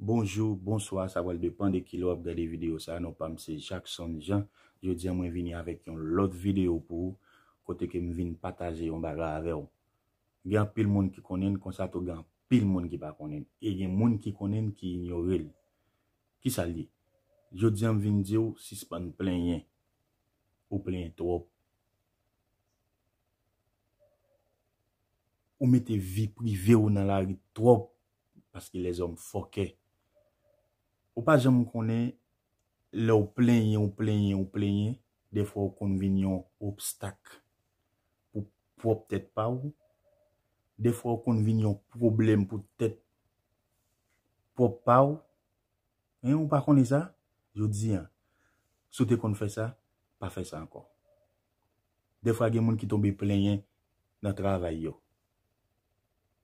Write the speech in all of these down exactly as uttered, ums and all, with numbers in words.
Bonjou, bonswa, sa pral depann de kilè w ap gade videyo sa. Non pa m se Jackson Jean. Jodi a mwen vini avèk yon lòt videyo pou ou, kote ke m vin pataje yon bagay avè w. Gen anpil moun ki konnen l, konsa tou gen anpil moun ki pa konnen l. E gen moun ki konnen l ki inyore l. Kisa l ye? Jodi a m vin di w sispann plenyen. Ou plenyen twòp. Ou mete vi prive w nan lari twòp, paske lèzòm fòkè. Ou pa janm konnen lè w plenyen, w plenyen, w plenyen, dèfwa w konn vin yon obstak pou pwòp tèt pa w, dèfwa w konn vin yon pwoblèm pou tèt pwòp pa w. Hein, ou pa konnen sa? Jodi a, si w te konn fè sa, pa fè sa ankò. Dèfwa gen moun ki tonbe plenyen nan travay yo.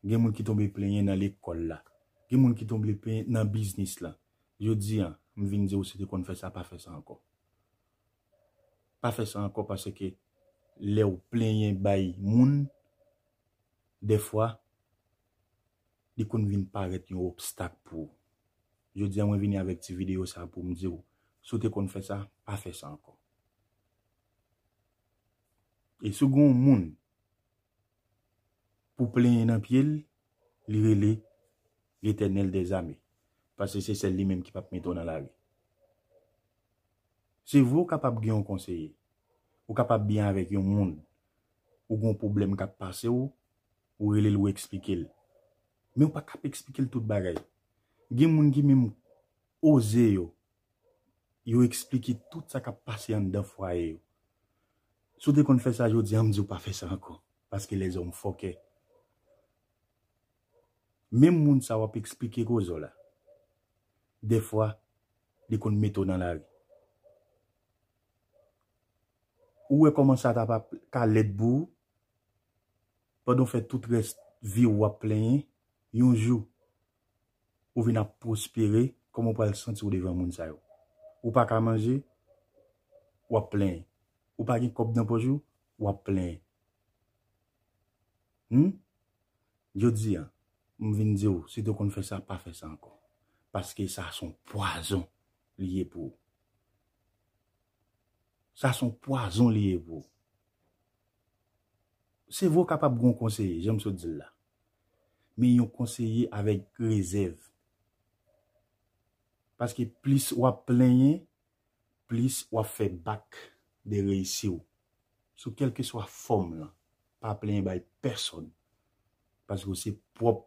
Gen moun ki tonbe plenyen nan lekòl la. Gen moun ki tonbe plenyen nan biznis la. Jodi a, m vin di w si w te konn fè sa, pa fè sa ankò. Pa fè sa ankò paske lè w plenyen bay moun, dèfwa, li konn vin parèt yon obstak pou ou. Jodi a mwen vini avèk ti videyo sa pou m di w, si w te konn fè sa, pa fè sa ankò. E si w gen yon moun pou plenyen nan pye l, li rele Letènèl dèzame, paske se sèl li menm ki p ap mete w nan lari. Se vre w kapab gen yon konseye, ou kapab byen avèk yon moun, ou gen yon pwoblèm k ap pase w, ou rele l, ou eksplike l. Men ou pa kab eksplike l tout bagay. Gen moun ki menm oze yo, yo eksplike tout sa k ap pase anndan fwaye yo. Si w te konn fè sa jodi a, m di w pa fè sa ankò, paske lèzòm fòkè. Menm moun sa w ap eksplike koze w la, dèfwa, li konn mete w nan lari. Ou wè kòman sa t ap ka lèd pou ou? Pandan w fè tout rès vi w w ap plenyen, yon jou, ou vin ap pwospere, kòman w pral santi w devan moun sa yo? Ou pa ka manje, w ap plenyen. Ou pa gen kòb nan pòch ou, w ap plenyen. Hmm? Jodi a, m vin di w, si w te konn fè sa, pa fè sa ankò. Paske sa se yon pwazon li ye pou ou. Sa se yon pwazon li ye pou ou. Se vre w kapab gen yon konseye, jan m sot di l la. Men yon konseye avèk rezèv. Paske plis w ap plenyen, plis w ap fè bak de reyisi w. Sou kèlkeswa fòm lan, pa plenyen bay pèsonn. Paske w se pwòp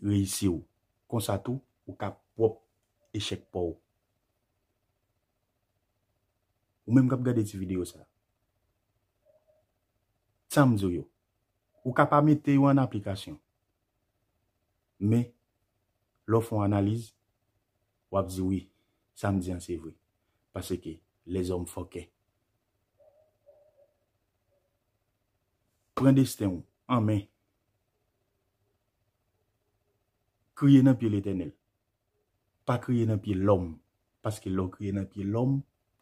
reyisi w. Konsa tou, ou ka pwòp echèk pa w. Ou menm k ap gade ti videyo sa, sa m di w yo, ou ka pa mete yo an aplikasyon. Men, lè w fè yon analiz, w ap di wi, sa m di an se vre. Paske lèzòm fòkè. Pran desten w an men. Kriye nan pye Letènèl. Pa kriye nan pye lòm, paske lè w kriye nan pye lòm,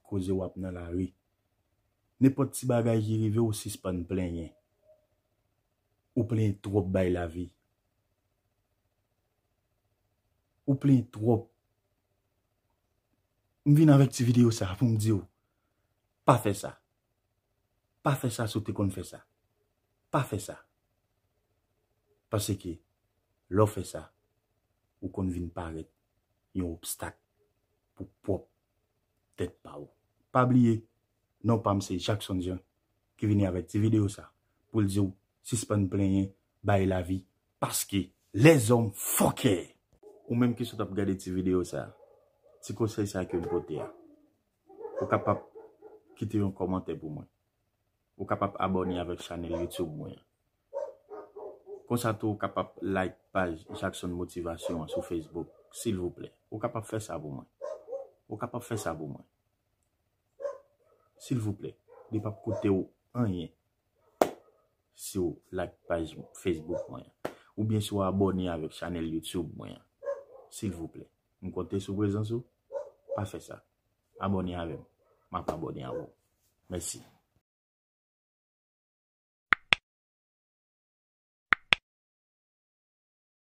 koze w ap nan lari. Nenpòt ti bagay ki rive w, sispann plenyen. Ou plenyen twòp bay lavi. Ou plenyen twòp. M vin avèk ti videyo sa pou m di w, pa fè sa. Pa fè sa si w te konn fè sa. Pa fè sa. Paske, lè w fè sa, ou konn vin parèt yon obstak pou pwòp tèt pa w. Pa bliye, non pa m se Jackson Jean ki vini avèk ti videyo sa pou l di w sispann plenyen, bay lavi, paske lèzòm fòkè. Ou menm ki sot ap gade ti videyo sa, ti konsèy sa ke m pote a, ou kapab kite yon kòmantè pou mwen. Ou kapab abòne avèk chanèl YouTube mwen an. Konsa tou, ou kapab like paj Jackson Motivasyon an sou Facebook, silvouplè. Ou kapab fè sa pou mwen. Ou kapab fè sa pou mwen. Silvouplè, li p ap koute w anyen si w like paj Facebook mwen an. Oubyen si w abòne avèk chanèl YouTube mwen an. Silvouplè, m konte sou prezans ou. Pa fè sa. Abòne avè m. M ap abòne avè w. Mèsi.